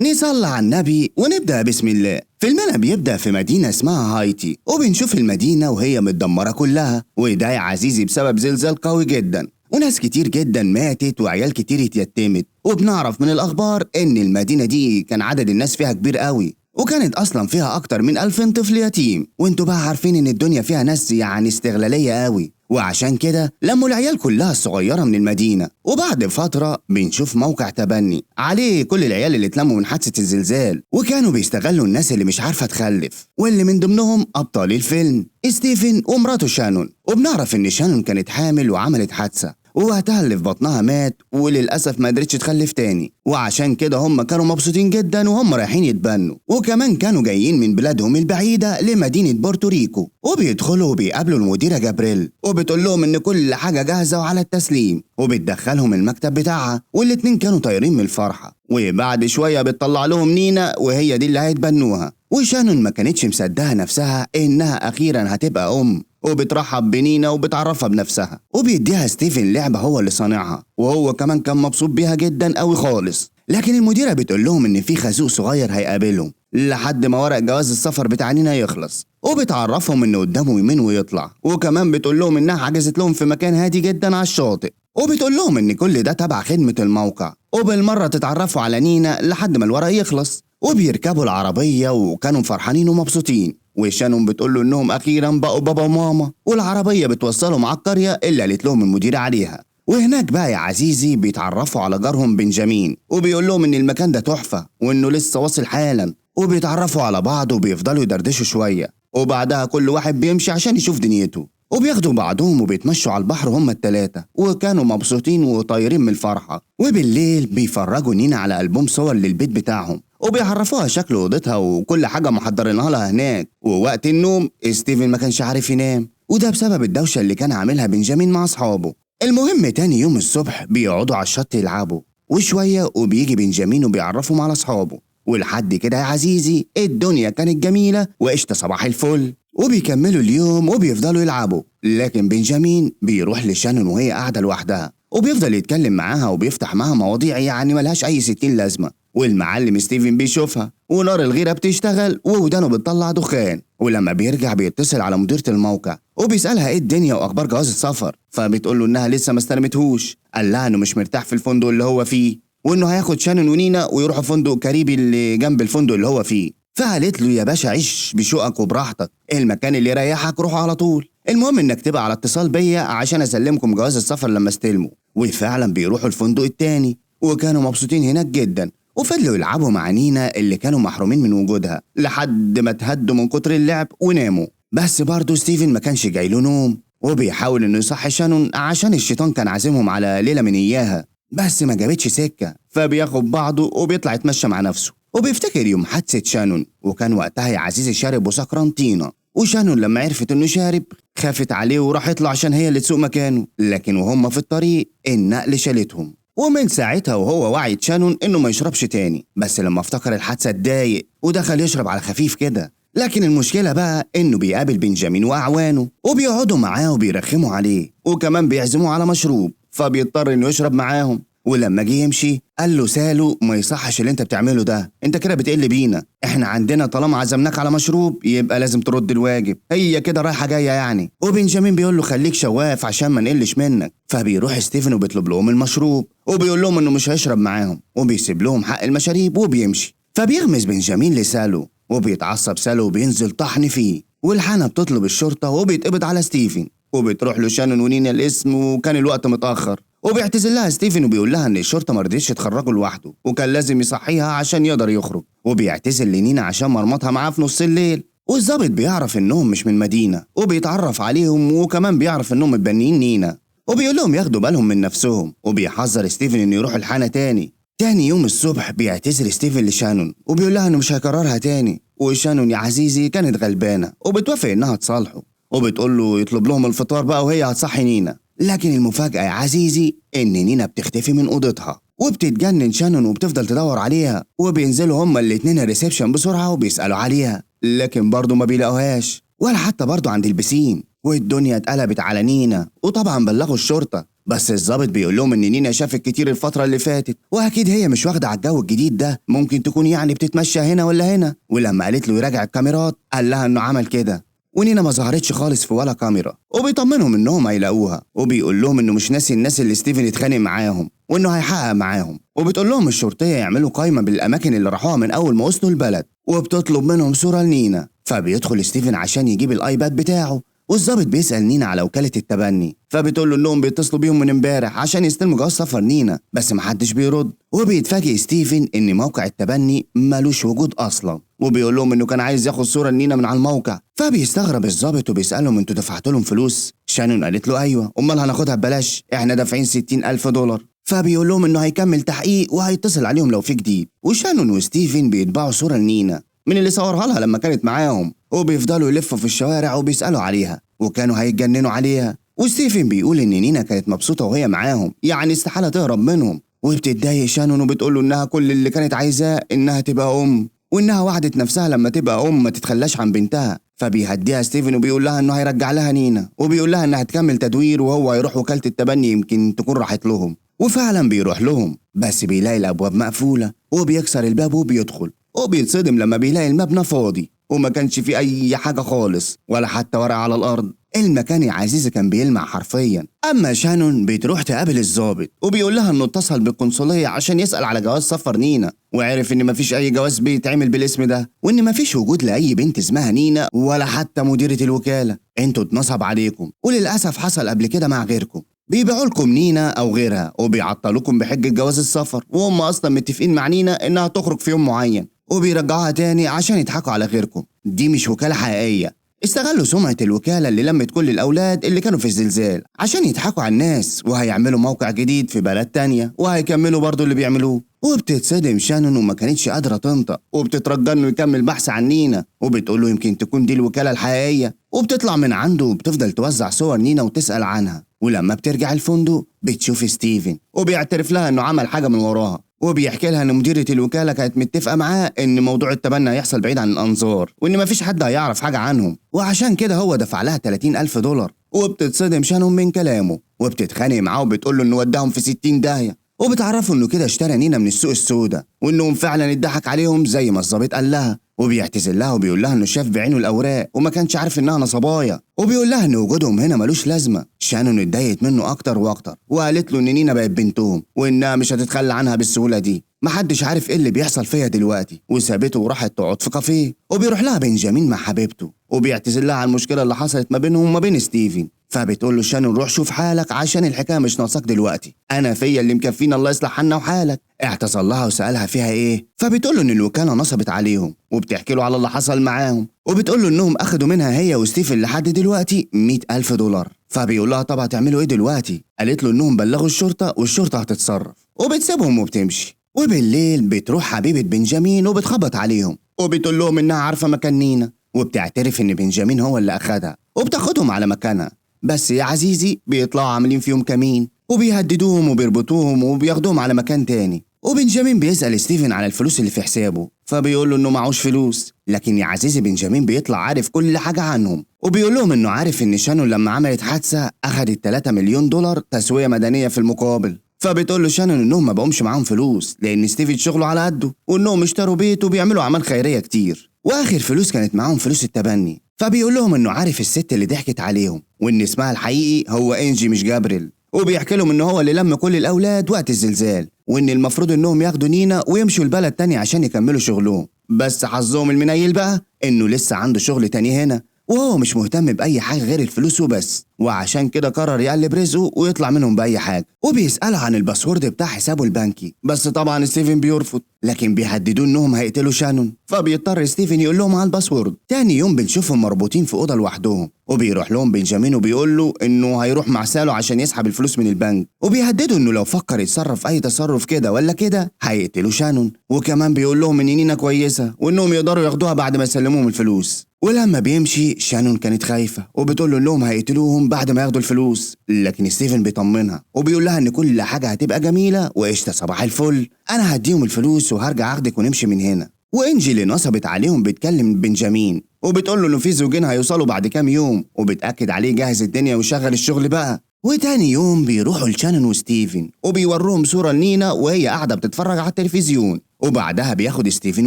نصلي على النبي ونبدأ بسم الله. فيلمنا بيبدأ في مدينة اسمها هايتي، وبنشوف المدينة وهي متدمرة كلها، وده يا عزيزي بسبب زلزال قوي جدا، وناس كتير جدا ماتت وعيال كتير اتيتمت. وبنعرف من الأخبار إن المدينة دي كان عدد الناس فيها كبير قوي، وكانت أصلا فيها أكتر من 2000 طفل يتيم. وانتوا بقى عارفين إن الدنيا فيها ناس يعني استغلالية قوي، وعشان كده لموا العيال كلها الصغيرة من المدينة. وبعد فترة بنشوف موقع تبني عليه كل العيال اللي اتلموا من حادثة الزلزال، وكانوا بيستغلوا الناس اللي مش عارفة تخلف، واللي من ضمنهم أبطال الفيلم ستيفن ومراته شانون. وبنعرف إن شانون كانت حامل وعملت حادثة، ووقتها اللي في بطنها مات، وللأسف ما قدرتش تخلف تاني، وعشان كده هم كانوا مبسوطين جدا وهم رايحين يتبنوا. وكمان كانوا جايين من بلادهم البعيدة لمدينة بورتوريكو. وبيدخلوا وبيقابلوا المديرة جابريل، وبتقول لهم إن كل حاجة جاهزة وعلى التسليم، وبتدخلهم المكتب بتاعها، والاتنين كانوا طايرين من الفرحة. وبعد شوية بتطلع لهم نينا، وهي دي اللي هيتبنوها. وشانون ما كانتش مصدقة نفسها إنها أخيرا هتبقى أم، وبترحب بنينا وبتعرفها بنفسها، وبيديها ستيفن لعبة هو اللي صانعها، وهو كمان كان مبسوط بيها جدا قوي خالص. لكن المديرة بتقول لهم إن في خازوق صغير هيقابلهم لحد ما ورق جواز السفر بتاع نينا يخلص، وبتعرفهم إن قدامه يومين ويطلع. وكمان بتقول لهم إنها حجزت لهم في مكان هادي جدا على الشاطئ، وبتقول لهم إن كل ده تبع خدمة الموقع، وبالمرة تتعرفوا على نينا لحد ما الورق يخلص. وبيركبوا العربية وكانوا فرحانين ومبسوطين، وشانون بتقول له انهم اخيرا بقوا بابا وماما، والعربية بتوصلهم على القرية اللي قالت لهم المديرة عليها. وهناك بقى يا عزيزي بيتعرفوا على جارهم بنجامين، وبيقول لهم ان المكان ده تحفة وانه لسه واصل حالا، وبيتعرفوا على بعض وبيفضلوا يدردشوا شوية، وبعدها كل واحد بيمشي عشان يشوف دنيته، وبياخدوا بعضهم وبيتمشوا على البحر هما التلاتة، وكانوا مبسوطين وطايرين من الفرحة. وبالليل بيفرجوا نينا على ألبوم صور للبيت بتاعهم، وبيعرفوها شكل اوضتها وكل حاجة محضرينها لها هناك. ووقت النوم ستيفن ما كانش عارف ينام، وده بسبب الدوشة اللي كان عاملها بنجامين مع اصحابه. المهم تاني يوم الصبح بيقعدوا على الشط يلعبوا، وشوية وبيجي بنجامين وبيعرفهم على اصحابه. ولحد كده يا عزيزي الدنيا كانت جميلة وقشطه صباح الفل. وبيكملوا اليوم وبيفضلوا يلعبوا، لكن بنجامين بيروح لشانون وهي قاعدة لوحدها، وبيفضل يتكلم معاها وبيفتح معاها مواضيع يعني ملهاش اي ستين لازمه. والمعلم ستيفن بيشوفها ونار الغيرة بتشتغل وودانه بتطلع دخان. ولما بيرجع بيتصل على مديرة الموقع وبيسألها ايه الدنيا واخبار جواز السفر، فبتقول له انها لسه ما استلمتهوش. قال لها انه مش مرتاح في الفندق اللي هو فيه، وانه هياخد شانون ونينا ويروحوا فندق كاريبي اللي جنب الفندق اللي هو فيه. فقالت له يا باشا عيش بشوقك وبراحتك، المكان اللي يريحك روحه على طول، المهم انك تبقى على اتصال بيا عشان اسلمكم جواز السفر لما استلمه. وفعلا بيروحوا الفندق التاني، وكانوا مبسوطين هناك جدا، وفضلوا يلعبوا مع نينا اللي كانوا محرومين من وجودها لحد ما اتهدوا من كتر اللعب وناموا. بس برضه ستيفن ما كانش جاي له نوم، وبيحاول انه يصحي شانون عشان الشيطان كان عازمهم على ليلة من اياها، بس ما جابتش سكة، فبياخد بعضه وبيطلع يتمشى مع نفسه. وبيفتكر يوم حادثه شانون، وكان وقتها يا عزيزي شارب وسكران طينه. وشانون لما عرفت انه شارب خافت عليه وراحت له عشان هي اللي تسوق مكانه، لكن وهم في الطريق النقل شالتهم. ومن ساعتها وهو وعد شانون انه ما يشربش تاني، بس لما افتكر الحادثة اتضايق ودخل يشرب على خفيف كده. لكن المشكلة بقى انه بيقابل بنجامين واعوانه، وبيقعدوا معاه وبيرخموا عليه، وكمان بيعزموه على مشروب، فبيضطر انه يشرب معاهم. ولما جه يمشي قال له سالو ما يصحش اللي انت بتعمله ده، انت كده بتقل بينا، احنا عندنا طالما عزمناك على مشروب يبقى لازم ترد الواجب، هي كده رايحة جاية يعني. وبنجامين بيقول له خليك شواف عشان ما نقلش منك. فبيروح ستيفن وبيطلب لهم المشروب، وبيقول لهم انه مش هيشرب معاهم، وبيسيب لهم حق المشاريب وبيمشي. فبيغمز بنجامين لسالو، وبيتعصب سالو وبينزل طحن فيه، والحانه بتطلب الشرطة وبيتقبض على ستيفن. وبتروح له شانون ونينا الاسم، وكان الوقت متاخر، وبيعتذر لها ستيفن وبيقول لها ان الشرطة ما رضيتش تخرجه لوحده، وكان لازم يصحيها عشان يقدر يخرج. وبيعتذر لنينا عشان مرمطها معاه في نص الليل. والظابط بيعرف انهم مش من مدينة، وبيتعرف عليهم، وكمان بيعرف انهم متبنيين نينا، وبيقول لهم ياخدوا بالهم من نفسهم، وبيحذر ستيفن انه يروح الحانه تاني. تاني يوم الصبح بيعتذر ستيفن لشانون وبيقول لها انه مش هيكررها تاني. وشانون يا عزيزي كانت غلبانه وبتوافق انها تصالحه، وبتقول له يطلب لهم الفطار بقى وهي هتصحي نينا. لكن المفاجأة يا عزيزي إن نينا بتختفي من أوضتها، وبتتجنن شانون وبتفضل تدور عليها، وبينزلوا هما الاتنين ال reception بسرعة وبيسألوا عليها، لكن برضه ما بيلاقوهاش ولا حتى برضه عند البسين. والدنيا اتقلبت على نينا، وطبعا بلغوا الشرطة. بس الضابط بيقول لهم ان نينا شافت كتير الفترة اللي فاتت، واكيد هي مش واخده على الجو الجديد ده، ممكن تكون يعني بتتمشى هنا ولا هنا. ولما قالت له يراجع الكاميرات قال لها انه عمل كده، ونينا ما ظهرتش خالص في ولا كاميرا. وبيطمنهم انهم هيلاقوها، وبيقول لهم انه مش ناسي الناس اللي ستيفن اتخانق معاهم وانه هيحقق معاهم. وبتقول لهم الشرطية يعملوا قائمة بالاماكن اللي راحوها من اول ما وصلوا البلد، وبتطلب منهم صوره لنينا. فبيدخل ستيفن عشان يجيب ال iPad بتاعه، والظابط بيسأل نينا على وكالة التبني، فبتقول له انهم بيتصلوا بيهم من امبارح عشان يستلموا جواز سفر نينا، بس محدش بيرد. وبيتفاجئ ستيفن ان موقع التبني ملوش وجود اصلا، وبيقول لهم انه كان عايز ياخد صورة لنينا من على الموقع. فبيستغرب الظابط وبيسألهم انتوا دفعتوا لهم فلوس؟ شانون قالت له ايوه، امال هناخدها ببلاش؟ احنا دافعين $60,000. فبيقول لهم انه هيكمل تحقيق وهيتصل عليهم لو في جديد. وشانون وستيفن بيتبعوا صورة لنينا من اللي صورها لها لما كانت معاهم، وبيفضلوا يلفوا في الشوارع وبيسألوا عليها، وكانوا هيتجننوا عليها. وستيفن بيقول إن نينا كانت مبسوطة وهي معاهم، يعني استحالة تهرب منهم. وبتتضايق شانون وبتقول له إنها كل اللي كانت عايزاه إنها تبقى أم، وإنها وعدت نفسها لما تبقى أم ما تتخلاش عن بنتها. فبيهديها ستيفن وبيقول لها إنه هيرجع لها نينا، وبيقول لها إنها هتكمل تدوير وهو هيروح وكالة التبني يمكن تكون راحت لهم. وفعلا بيروح لهم، بس بيلاقي الأبواب مقفولة، وبيكسر الباب وبيدخل، وبيتصدم لما بيلاقي المبنى فاضي وما كانش فيه أي حاجة خالص ولا حتى ورقة على الأرض. المكان يا عزيزي كان بيلمع حرفيا. أما شانون بتروح تقابل الضابط وبيقول لها إنه اتصل بالقنصلية عشان يسأل على جواز سفر نينا، وعرف إن مفيش أي جواز بيتعمل بالاسم ده، وإن مفيش وجود لأي بنت اسمها نينا ولا حتى مديرة الوكالة. انتوا اتنصب عليكم، وللأسف حصل قبل كده مع غيركم، بيبيعوا لكم نينا أو غيرها وبيعطلوكم بحجة جواز السفر، وهم أصلا متفقين مع نينا إنها تخرج في يوم معين، وبيرجعوها تاني عشان يضحكوا على غيركم. دي مش وكالة حقيقية، استغلوا سمعة الوكالة اللي لمت كل الأولاد اللي كانوا في الزلزال عشان يضحكوا على الناس، وهيعملوا موقع جديد في بلد تانية وهيكملوا برضو اللي بيعملوه. وبتتصدم شانون وما كانتش قادرة تنطق، وبتترجى انه يكمل بحث عن نينا، وبتقول له يمكن تكون دي الوكالة الحقيقية. وبتطلع من عنده وبتفضل توزع صور نينا وتسأل عنها. ولما بترجع الفندق بتشوف ستيفن، وبيعترف لها انه عمل حاجة من وراها، وبيحكي لها ان مديرة الوكالة كانت متفقة معاه ان موضوع التبني هيحصل بعيد عن الانظار، وان مفيش حد هيعرف حاجة عنهم، وعشان كده هو دفع لها $30,000. وبتتصدم شانون من كلامه وبتتخانق معاه وبتقول له انه وداهم في 60 داهية، وبتعرفوا انه كده اشترى نينا من السوق السوداء، وانهم فعلا اتضحك عليهم زي ما الظابط قال لها. وبيعتذر لها وبيقول لها انه شاف بعينه الاوراق وما كانش عارف انها نصبايا، وبيقول لها ان وجودهم هنا ملوش لازمه. شانون اتضايقت منه اكتر واكتر، وقالت له ان نينا بقت بنتهم وانها مش هتتخلى عنها بالسهولة دي، محدش عارف ايه اللي بيحصل فيها دلوقتي. وسابته وراحت تقعد في كافيه. وبيروح لها بنجامين مع حبيبته وبيعتذر لها على المشكلة اللي حصلت ما بينهم وما بين ستيفن. فبتقول له شانون روح شوف حالك عشان الحكاية مش ناقصاك دلوقتي، انا فيا اللي مكفينا، الله يصلح حالنا وحالك. اعتصل لها وسالها فيها ايه، فبتقول له ان الوكالة نصبت عليهم، وبتحكي له على اللي حصل معاهم، وبتقول له انهم اخدوا منها هي وستيفن لحد دلوقتي $100,000. فبيقول لها طب هتعملوا ايه دلوقتي؟ قالت له انهم بلغوا الشرطة والشرطة هتتصرف، وبتسيبهم وبتمشي. وبالليل بتروح حبيبه بنجامين وبتخبط عليهم وبتقول لهم انها عارفه مكان نينا، وبتعترف ان بنجامين هو اللي اخدها، وبتاخدهم على مكانها. بس يا عزيزي بيطلعوا عاملين فيهم كمين، وبيهددوهم وبيربطوهم وبياخدوهم على مكان تاني. وبنجامين بيسأل ستيفن على الفلوس اللي في حسابه، فبيقول له انه معهوش فلوس. لكن يا عزيزي بنجامين بيطلع عارف كل حاجة عنهم، وبيقول لهم انه عارف ان شانون لما عملت حادثة اخدت $3 مليون تسوية مدنية في المقابل. فبتقول له شانون انهم ما بقومش معاهم فلوس لان ستيفن شغله على قده، وانهم اشتروا بيت وبيعملوا اعمال خيرية كتير، واخر فلوس كانت معاهم فلوس التبني. فبيقول لهم انه عارف الست اللي ضحكت عليهم، وان اسمها الحقيقي هو انجي مش جابريل، وبيحكي لهم ان هو اللي لم كل الاولاد وقت الزلزال، وان المفروض انهم ياخدوا نينا ويمشوا البلد تاني عشان يكملوا شغلهم. بس حظهم المنيل بقى انه لسه عنده شغل تاني هنا، وهو مش مهتم بأي حاجة غير الفلوس وبس، وعشان كده قرر يقلب رزقه ويطلع منهم بأي حاجة. وبيسأله عن ال password بتاع حسابه البنكي، بس طبعا ستيفن بيرفض، لكن بيهددوه انهم هيقتلوا شانون، فبيضطر ستيفن يقول لهم على ال password. تاني يوم بنشوفهم مربوطين في أوضة لوحدهم، وبيروح لهم بنجامين وبيقول له انه هيروح مع سالو عشان يسحب الفلوس من البنك، وبيهددوا انه لو فكر يتصرف اي تصرف كده ولا كده هيقتلوا شانون. وكمان بيقول لهم ان نينا كويسة وانهم يقدروا ياخدوها بعد ما يسلموهم الفلوس. ولما بيمشي شانون كانت خايفة وبتقول له انهم هيقتلوهم بعد ما ياخدوا الفلوس، لكن ستيفن بيطمنها وبيقول لها ان كل حاجة هتبقى جميلة وقشطة صباح الفل، انا هديهم الفلوس وهرجع اخدك ونمشي من هنا. وانجي اللي نصبت عليهم بتكلم بنجامين وبتقول له انه في زوجين هيوصلوا بعد كام يوم، وبتأكد عليه جهز الدنيا وشغل الشغل بقى. وتاني يوم بيروحوا لشانون وستيفن وبيوروهم صورة لنينا وهي قاعدة بتتفرج على التلفزيون. وبعدها بياخد ستيفن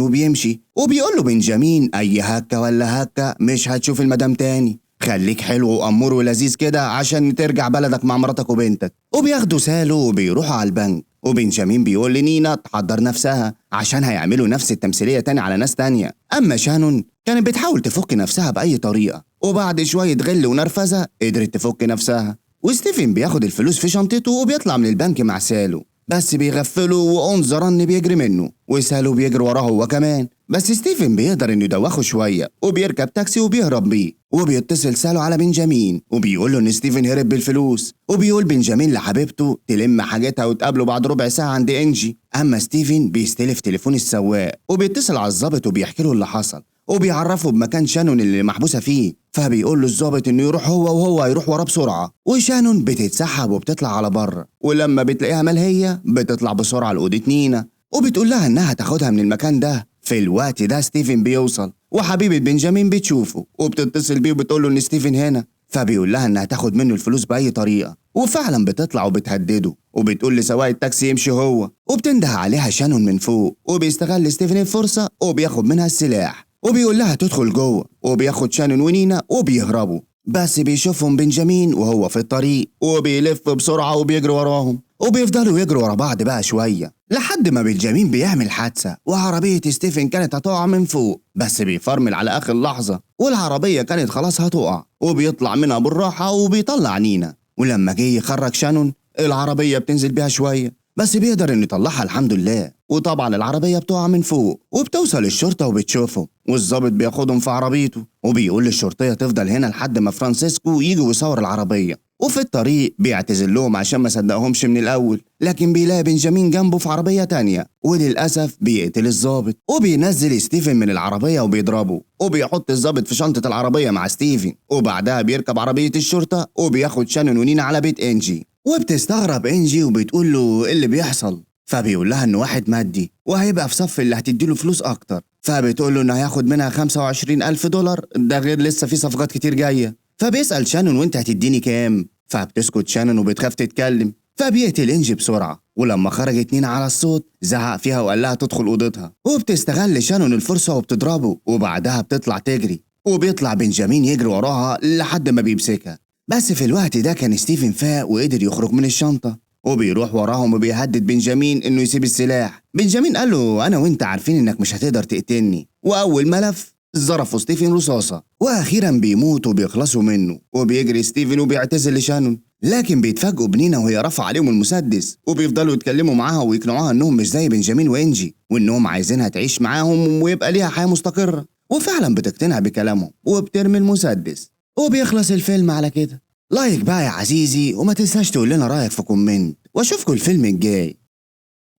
وبيمشي وبيقول له بنجامين أي هكة ولا هكة مش هتشوف المدام تاني، خليك حلو وأمور ولذيذ كده عشان ترجع بلدك مع مراتك وبنتك. وبياخدوا سالو وبيروحوا على البنك، وبنجامين بيقول لنينا تحضر نفسها عشان هيعملوا نفس التمثيلية تاني على ناس تانية. أما شانون كانت بتحاول تفك نفسها بأي طريقة، وبعد شوية غل ونرفزة قدرت تفك نفسها. وستيفن بياخد الفلوس في شنطته وبيطلع من البنك مع سالو، بس بيغفله وأنظرن بيجري منه، وسالو بيجري وراه هو كمان، بس ستيفن بيقدر انه يدوخه شوية وبيركب تاكسي وبيهرب بيه. وبيتصل سالو على بنجامين وبيقول له ان ستيفن هرب بالفلوس، وبيقول بنجامين لحبيبته تلم حاجتها وتقابله بعد ربع ساعة عند انجي. اما ستيفن بيستلف تليفون السواق وبيتصل على الظابط وبيحكي له اللي حصل وبيعرفه بمكان شانون اللي محبوسة فيه، فبيقول له الظابط انه يروح هو وهو هيروح وراه بسرعة. وشانون بتتسحب وبتطلع على بره، ولما بتلاقيها ملهيه بتطلع بسرعة لاوضه نينا وبتقول لها انها تاخدها من المكان ده. في الوقت ده ستيفن بيوصل وحبيبه بنجامين بتشوفه وبتتصل بيه وبتقول له ان ستيفن هنا، فبيقول لها انها تاخد منه الفلوس باي طريقه، وفعلا بتطلع وبتهدده وبتقول لسواق التاكسي يمشي هو، وبتنده عليها شانون من فوق، وبيستغل ستيفن الفرصة وبياخد منها السلاح وبيقول لها تدخل جوه، وبياخد شانون ونينا وبيهربوا، بس بيشوفهم بنجامين وهو في الطريق وبيلف بسرعة وبيجري وراهم، وبيفضلوا يجروا ورا بعض بقى شوية لحد ما بنجامين بيعمل حادثة وعربية ستيفن كانت هتقع من فوق، بس بيفرمل على آخر لحظة والعربية كانت خلاص هتقع، وبيطلع منها بالراحة وبيطلع نينا. ولما جه يخرج شانون العربية بتنزل بيها شوية، بس بيقدر انه يطلعها الحمد لله. وطبعا العربية بتقع من فوق وبتوصل الشرطة وبتشوفه، والظابط بياخدهم في عربيته وبيقول للشرطية تفضل هنا لحد ما فرانسيسكو يجي ويصور العربية. وفي الطريق بيعتذر لهم عشان ما صدقهمش من الأول، لكن بيلاقي بنجامين جنبه في عربية تانية، وللأسف بيقتل الظابط وبينزل ستيفن من العربية وبيضربه، وبيحط الظابط في شنطة العربية مع ستيفن، وبعدها بيركب عربية الشرطة وبياخد شانون ونينا على بيت إنجي. وبتستغرب إنجي وبتقول له إيه اللي بيحصل، فبيقول لها إنه واحد مادي وهيبقى في صف اللي هتديله فلوس أكتر، فبتقول له إنه هياخد منها $25,000، ده غير لسه في صفقات كتير جاية. فبيسأل شانون وانت هتديني كام؟ فبتسكت شانون وبتخاف تتكلم، فبيقتل انجي بسرعة. ولما خرجت نينا على الصوت زعق فيها وقال لها تدخل أوضتها، وبتستغل شانون الفرصة وبتضربه، وبعدها بتطلع تجري، وبيطلع بنجامين يجري وراها لحد ما بيمسكها. بس في الوقت ده كان ستيفن فاق وقدر يخرج من الشنطة، وبيروح وراهم وبيهدد بنجامين انه يسيب السلاح. بنجامين قال له انا وانت عارفين انك مش هتقدر تقتلني، واول ما لف ظرفوا ستيفن رصاصة، واخيرا بيموت وبيخلصوا منه. وبيجري ستيفن وبيعتذر لشانون، لكن بيتفاجئوا بنينا وهي رافعه عليهم المسدس، وبيفضلوا يتكلموا معاها ويقنعوها انهم مش زي بنجامين وانجي، وانهم عايزينها تعيش معاهم ويبقى ليها حياة مستقرة. وفعلا بتقتنع بكلامهم وبترمي المسدس، وبيخلص الفيلم على كده. like بقى يا عزيزي، وما تنساش تقول لنا رايك في comment، واشوفكم الفيلم الجاي.